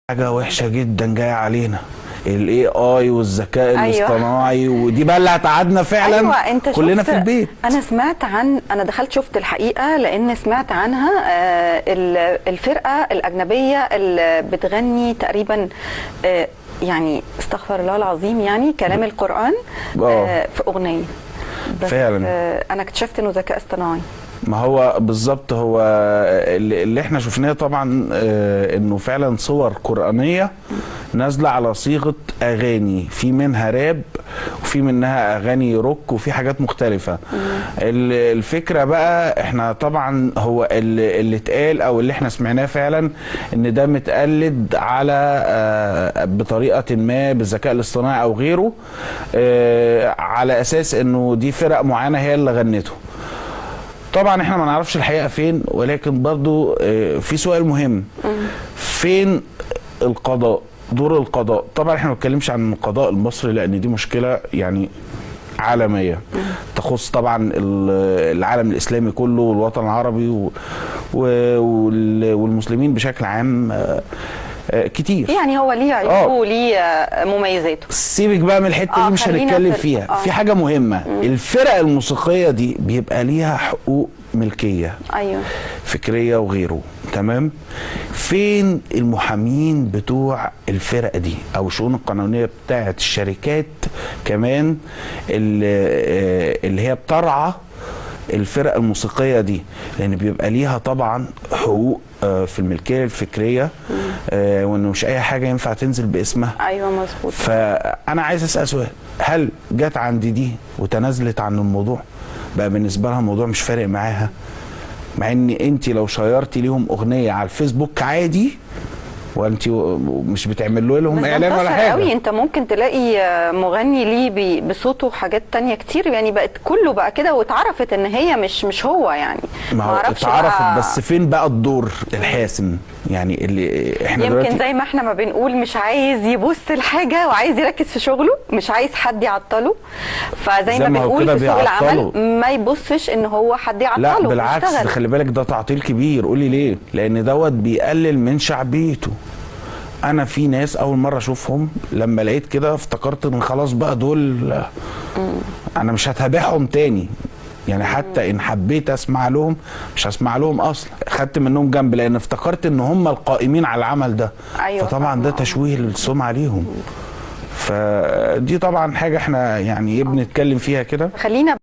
حاجة وحشة جدا جاية علينا، ال AI والذكاء الاصطناعي. ودي بقى اللي هتقعدنا فعلا. أيوة، انت كلنا في البيت. انا سمعت عن، انا دخلت شفت الحقيقة لان سمعت عنها، الفرقة الاجنبية اللي بتغني تقريبا يعني استغفر الله العظيم، يعني كلام القران في اغنية بس. فعلا انا اكتشفت انه ذكاء اصطناعي. ما هو بالظبط، هو اللي احنا شفناه طبعا انه فعلا صور قرآنية نازلة على صيغة اغاني، في منها راب وفي منها اغاني روك وفي حاجات مختلفة. الفكرة بقى احنا طبعا هو اللي اتقال او اللي احنا سمعناه فعلا ان ده متقلد على بطريقة ما بالذكاء الاصطناعي او غيره، على اساس انه دي فرق معينة هي اللي غنته. طبعا احنا ما نعرفش الحقيقة فين، ولكن برضو في سؤال مهم، فين القضاء؟ دور القضاء. طبعا احنا ما بنتكلمش عن القضاء المصري لان دي مشكلة يعني عالمية تخص طبعا العالم الاسلامي كله والوطن العربي والمسلمين بشكل عام كتير. يعني هو ليه عيوبه وليه مميزاته. سيبك بقى من الحتة دي، مش هنتكلم فيها. في حاجة مهمة، الفرق الموسيقية دي بيبقى ليها حقوق ملكية، ايوه، فكرية وغيره، تمام؟ فين المحامين بتوع الفرق دي او الشؤون القانونية بتاعه الشركات كمان اللي هي بترعى الفرق الموسيقية دي؟ لان بيبقى ليها طبعا حقوق في الملكية الفكرية، وانه مش اي حاجة ينفع تنزل باسمها. ايوه مظبوط. فانا عايز اسال سؤال، هل جت عند دي وتنازلت عن الموضوع؟ بقى بالنسبة لها الموضوع مش فارق معاها، مع ان انت لو شيرتي ليهم اغنية على الفيسبوك عادي، وانت مش بتعمل لهم اعلان ولا حاجة قوي. انت ممكن تلاقي مغني ليه بصوته حاجات تانية كتير، يعني بقت كله بقى كده، واتعرفت ان هي مش هو، يعني ما هو اتعرفت، بس فين بقى الدور الحاسم؟ يعني اللي احنا يمكن زي ما احنا ما بنقول، مش عايز يبص الحاجة وعايز يركز في شغله، مش عايز حد يعطله. فزي ما بنقول في سوق العمل ما يبصش ان هو حد يعطله. لا بالعكس، خلي بالك ده تعطيل كبير. قولي ليه؟ لان دوت بيقلل من شعبيته. انا في ناس اول مرة اشوفهم لما لقيت كده افتكرت ان خلاص بقى دول انا مش هتابعهم تاني، يعني حتى ان حبيت اسمع لهم مش هسمع لهم اصلا، خدت منهم جنب لان افتكرت ان هم القائمين على العمل ده. أيوة، فطبعا ده تشويه للسمعه ليهم. فدي طبعا حاجة احنا يعني بنتكلم فيها كده. خلينا